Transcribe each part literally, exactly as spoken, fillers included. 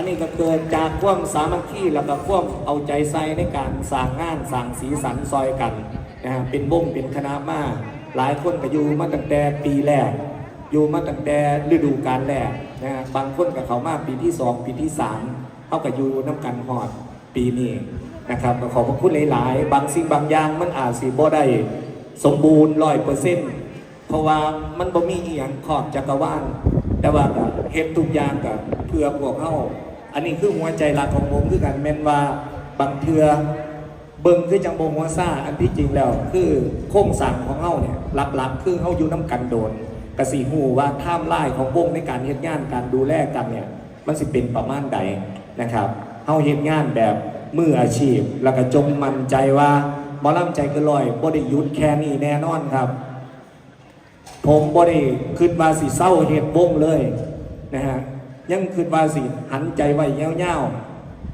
นี่ก็เกิดจากความสามัคคี แล้วก็ความเอาใจใส่ในการสร้างงานสร้างสีสันซอยกันนะฮะ เป็นวงเป็นคณะมา หลายคนก็อยู่มาตั้งแต่ปีแรก อยู่มาตั้งแต่ฤดูกาลแรกนะฮะ บางคนก็เข้ามาปีที่สอง ปีที่สาม เขาก็อยู่นำกันฮอดปีนี้นะครับ ก็ขอบพระคุณหลายๆ บางสิ่งบางอย่างมันอาจสิบ่ได้สมบูรณ์ร้อยเปอร์เซ็นต์ เพราะว่ามันบ่มีอีหยังครอบจักรวาล แต่ว่าก็เฮ็ดทุกอย่างก็เพื่อพวกเฮา อันนี้คือหัวใจหลักของผมคือกัน แม่นว่าบางเทื่อเบิ่งคือจั่งบ่หัวซ่า อันที่จริงแล้วคือโครงสร้างของเฮาเนี่ย หลักๆ คือเฮาอยู่นำกันโดน ก็สิฮู้ว่าไทม์ไลน์ของวงในการเฮ็ดงาน การดูแลกันเนี่ย มันสิเป็นประมาณใดนะครับ เฮาเฮ็ดงานแบบมืออาชีพ แล้วก็จงมั่นใจว่าหมอลำใจเกินร้อยบ่ได้หยุดแค่นี้แน่นอนครับ ผมบ่ได้คิดว่าสิเซาเฮ็ดวงเลยนะฮะ ยังคิดว่าสิหันใจไว้ยาว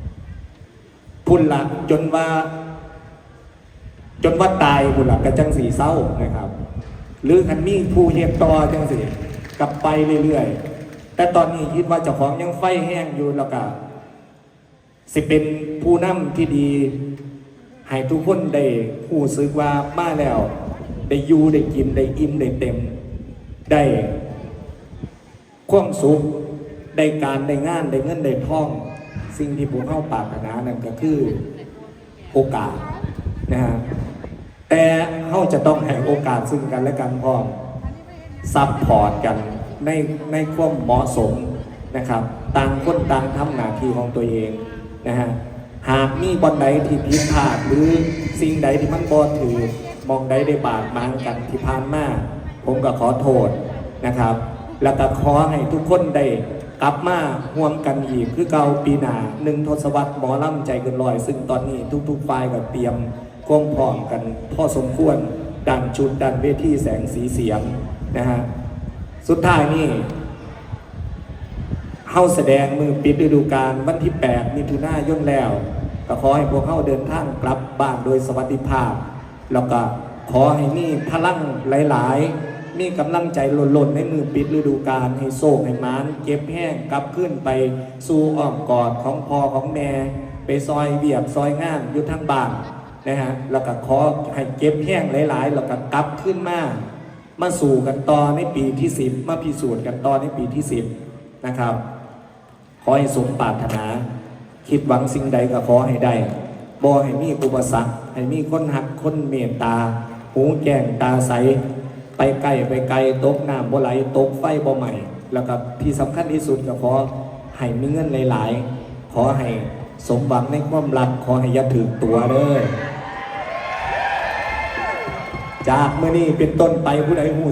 ๆ พุ้นละ จนว่า จนว่าตายพุ้นละก็จั่งสิเซานะครับ หรือคันมีผู้เฮ็ดต่อจั่งสิ กลับไปเรื่อยๆ แต่ตอนนี้คิดว่าเจ้าของยังไฟแฮงอยู่ แล้วก็สิเป็นผู้นำที่ดี ให้ทุกคนได้รู้สึกว่ามาแล้ว ได้อยู่ได้กินได้อิ่มได้เต็ม ได้ความสุข ได้การได้งานได้เงินได้ทอง สิ่งที่พวกเฮาปรารถนานั่นก็คือโอกาสนะฮะ แต่เฮาจะต้องให้โอกาสซึ่งกันและกันพร้อม ซัพพอร์ตกันในในความเหมาะสมนะครับ ต่างคนต่างทำหน้าที่ของตัวเองนะฮะ หากมีบ่อนใดที่ผิดพลาด หรือสิ่งใดที่มันบ่ถืก หม่องใดได้บาดหมางกันที่ผ่านมา ผมก็ขอโทษนะครับ แล้วก็ขอให้ทุกคนได้กลับมาร่วมกันอีกคือเก่าปีหน้า หนึ่งทศวรรษหมอลำใจเกินร้อย ซึ่งตอนนี้ทุกๆฝ่ายก็เตรียมความพร้อมกันพอสมควร ด้านชุด ด้านเวที แสงสีเสียงนะฮะ สุดท้ายนี่ เฮาแสดงมื้อปิดฤดูกาลวันที่แปดมิถุนายนแล้ว ก็ขอให้พวกเฮาเดินทางกลับบ้านโดยสวัสดิภาพ แล้วก็ขอให้มีพลังหลายๆ มีกำลังใจล้นๆ ในมื้อปิดฤดูกาล ให้โชคให้หมาน เก็บแฮงกลับคืนไปสู่อ้อมกอดของพ่อของแม่ ไปซอยเวียกซอยงานอยู่ทางบ้านนะฮะ แล้วก็ขอให้เก็บแฮงหลายๆ แล้วก็กลับคืนมา มาสู้กันต่อในปีที่สิบ มาพิสูจน์กันต่อในปีที่สิบนะครับ ขอให้สมปรารถนา คิดหวังสิ่งใดก็ขอให้ได้ บ่ให้มีอุปสรรค ให้มีคนฮักคนเมตตา หูแจ้งตาใส ไปไกลไปไกล ตกน้ำบ่ไหล ตกไฟบ่ไหม้ แล้วก็ที่สำคัญที่สุดก็ขอให้มีเงินหลายๆ ขอให้สมหวังในความรัก ขอให้อย่าถืกตั๋วเด้อ จากมื้อนี้เป็นต้นไป ผู้ใดฮู้